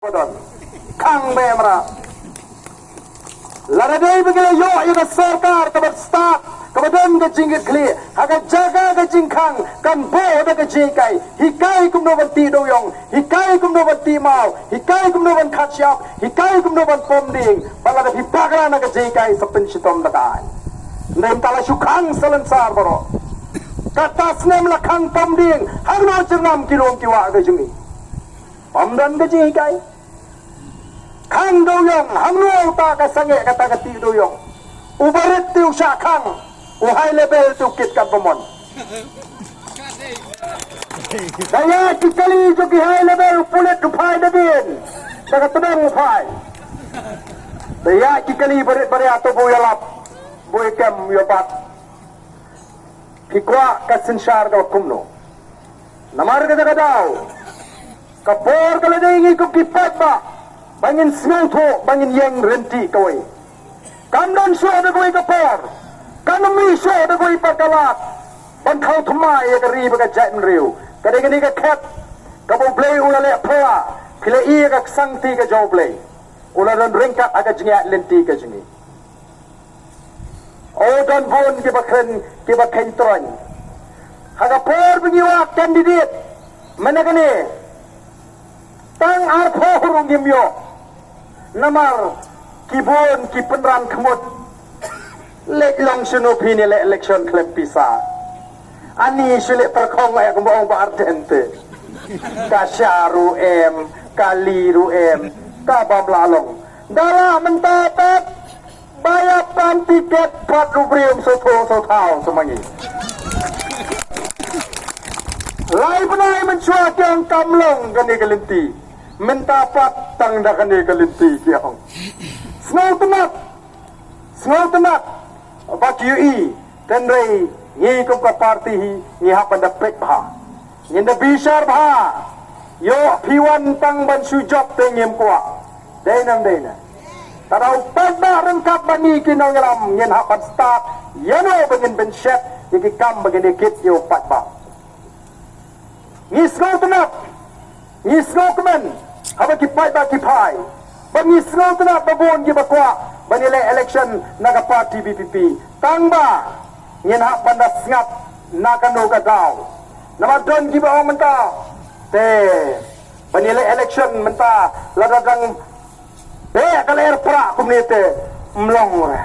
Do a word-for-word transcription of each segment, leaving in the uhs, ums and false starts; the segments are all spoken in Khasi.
Ba don khang ba em ra. Lada dei ba ki la ïoh ïa ka sorkar kaba stad, kaba don ka jingkitkhlieh ha ka jaka ka jingkhang, kan buh da ka jinghikai. Hikai kumno ban tih dewïong, hikai kumno ban tih maw, hikai kumno ban khat shyiap, hikai kumno ban pom dieng. Bad lada phi bakla na ka jinghikai, sa pynshitom da ka aiñ. Ym dei mynta la shu khang salonsar baroh. Kata snem la khang pom dieng, hangno jyrngam ki lum ki wah ka jong ngi? Ym don ka jinghikai. Khang dewïong, hangno uta ka sangeh kata ka tih dewïong? U barit te u shah khang, u high level te u kit katba mon. Da ïaid ki kali jong ki high level pulit u phai da dien, da ka tdong u phai. Da ïaid ki kali barit baria to ba u ïalap, ba u ïakem u ïabat. Phi kwah ka synshar ka kumno? Namar kata ka daw, ka por ka la dei ngi kum ki paidbah ba ngin sngewthuh, ba ngin ïeng ryntih kawei. Kam don shuh da kawei ka por, kam mih shuh da kawei pat ka lad ban khaw thymmai ïa ka ri bad ka jaitbynriew. Ka dei kane ka khet kaba U Blei u la leh pla, phi la i ïa ka ksangti ka jong U Blei. U la don ryngkat ha ka jingïaid lynti ka jong ngi. O, don bun kiba kren, kiba kheiñ troiñ. Ha ka por ba ngi wad candidate mynne kane, tang arphew ruh ngim ïoh. Namar ki bun ki pynran khmut. Leit long shano phi ne leh election khlem pisa? Ani shu leh pyrkhong eh kumba ong Bah Ardent te. Ka sha ruh em, ka li ruh em, ka bym lah long. Da lah mynta pat ba ïa pan tiket pat u briew sotho sothaw sa ma ngi. Lai bnai mynshuwa ki ong kam long kane ka lynti. Mynta pat tang da kane ka lynti ki ong. Sngewtynnat, sngewtynnat ba ki ïohi. Hynrei ngi kum ka party hi ngi hap ban da peit bha. Ngin da bishar bha. Ïoh phi wan tang ban shu jop te ngim kwah. Dei ne ym dei ne? Lada u paidbah ryngkat bad ngi ki nongïalam, ngin hap ban stad ïa no ba ngin pynshet ïa ki kam ba ngin ïa kit ïa u paidbah. Ngi sngewtynnat, ngi sngewkmen haba ki paidbah ki phai. Bad ngi sngewtynnat ba bun kiba kwah ban ïaleh election na ka party V P P. Tang ba ngin hap ban da sngap na kano ka daw. Namar don kiba ong mynta te ban ïaleh election mynta lada dang beh ka lyer prah kumne te ym long re.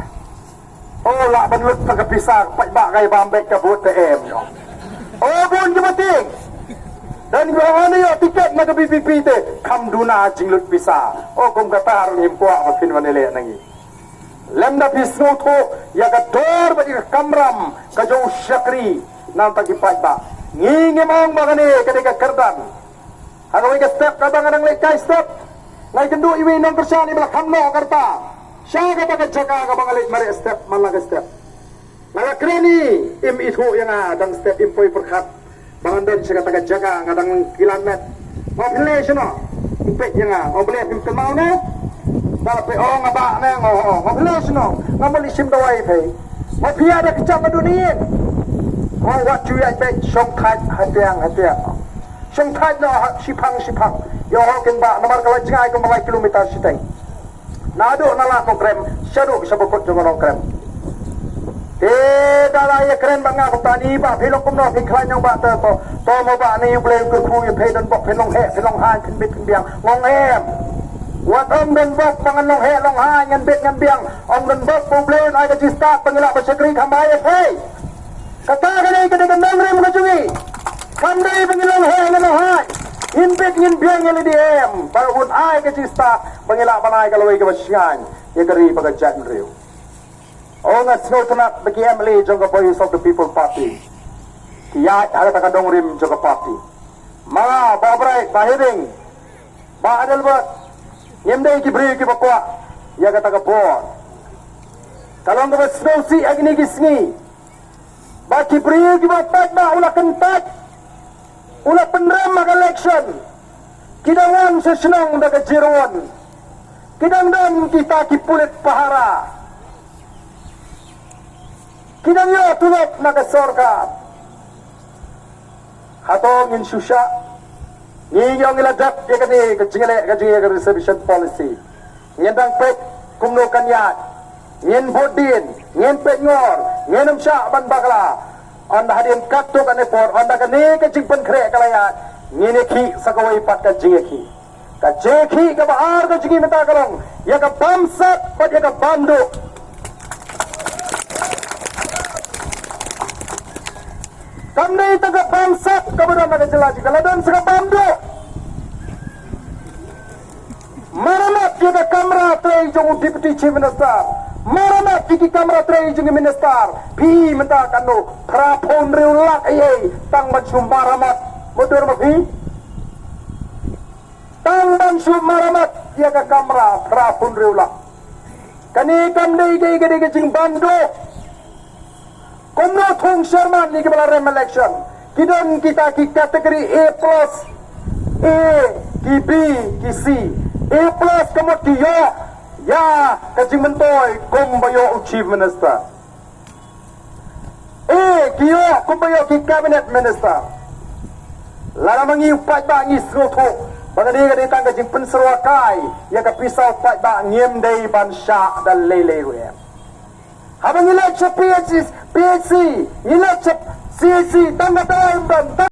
O, lah ban lut tang ka pisa, paidbah ka ïa bam beit ka vote te em. O, bun kiba tieng. Don kiba ong, ïoh tiket na ka V P P te kham duna jinglut pisa. O, kum kata ruh ngim kwah ba phin wan ïaleh na ngi. Lymda phi sngewthuh ïa ka dor bad ïa ka kamram ka jong u shakri na ka bynta ki paidbah. Ngi ngim ong ba kane ka dei ka kyrdan. Ha kawei ka step kaba nga dang leit kai step, nga ïakynduh ïa iwei i nongkyrshan iba la kham noh ka rta sha kata ka jaka kaba nga leit mareh step man la ka step. Nga la kren, im ithuh ïa nga, dang step im poi pyrkhat ba ngan don sha kata ka jaka, nga dang kylla met. Nga ong, phin leit shano? U peit ïa nga, nga ong, balei phim kynmaw ne? Nga la peit, o, nga bah ne, nga ong, o, nga ong, phin leit shano? Nga mut leit shim dawai phi. Nga ong, phi ïa da ka jaka duni ïing. Nga ong, wat ju ïaid beit, shong thait hatiang hatiang. Shong thait noh ha shiphang shiphang. Ïoh ho kin bah namar ka la jngai kumba lai kilometer shiteng. Naduh na la Nongkrem shaduh sha ba kut jong Nongkrem. Te da la ïakren bad nga kumta, ni bah phi long kumno, phi khlaiñ ïa u bah te? To, to mo bah, ni U Blei u kyrkhu ïa phi, don bok phin long heh phin long haiñ, phin bit phin biang. Nga ong em. Wat ong don bok ba ngan long heh long haiñ, ngan bit ngan biang. Ong don bok ba U Blei un ai ka jingstad ba ngi lah ban shakri kham bha ïa phi. Kata ka dei, ka dei ka nongrim ka jong ngi. Kam dei ba ngin long heh ngin long haiñ, ngin bit ngin biang ïa lade, em. Ba un ai ka jingstad ba ngi lah ban ai ka lawei kaba shngaiñ ïa ka ri bad ka jaitbynriew. O, nga sngewtynnat ba ki M L A jong ka Voice of the People Party ki ïaid ha kata ka nongrim jong ka party. Ma Bah Bright, Bah Hiding, Bah Adelbert, ngim dei ki briew kiba kwah ïa kata ka bor. Ka long kaba sngewsih ha kine ki sngi ba ki briew kiba paidbah u la kyntait, u la pynrem ha ka election, ki dang wan sha shnong da ka jyrwan, ki dang don kita ki pulit pahara, ki dang ïoh tulop na ka sorkar. Hato ngin shu shah Ngi ïoh ngi la dep ïa kane ka jingleh ka jingïa ka reservation policy. Ngin dang peit kumno kan ïaid. Ngin bud dien, ngin peit ngor, ngin ym shah ban bakla. Ynda hadien katto katne por, ynda kane ka jingpynkhreh ka la ïaid, ngin ïakhih sa kawei pat ka jingïakhih. Ka jingïakhih kaba ar ka jong ngi mynta ka long ïa ka bamsap bad ïa ka bamduh. Kam dei tang ka bamsap kaba don ha ka jylla jong ngi, ka la don sa ka bamduh. Maramat ïa ka kamra trei jong u Deputy Chief Minister. Maramat ïa ki kamra trei jong u Minister. Phi mynta katno, phra phew hynriew lak ei ei tang ban shu maramat. Mutdur ma phi? Tang ban shu maramat ïa ka kamra phra phew hynriew lak. Kane kam dei ka, ka dei ka jingbamduh. Kumno thung Sherman ne kiba la rem election, ki don kita ki category A plus, A, ki B, ki C. A plus ka mut ki ïoh ïa ka jingmyntoi kumba ïoh u Chief Minister. A, ki ïoh kumba ïoh ki Cabinet Minister. Lada ma ngi u paidbah ngi sngewthuh ba kane ka dei tang ka jingpynsyrwa kai ïa ka pisa u paidbah, ngim dei ban shah da lei lei ruh em. Haba ngi leit sha P H C, P H C, ngi leit sha C H C, tang kata em, tang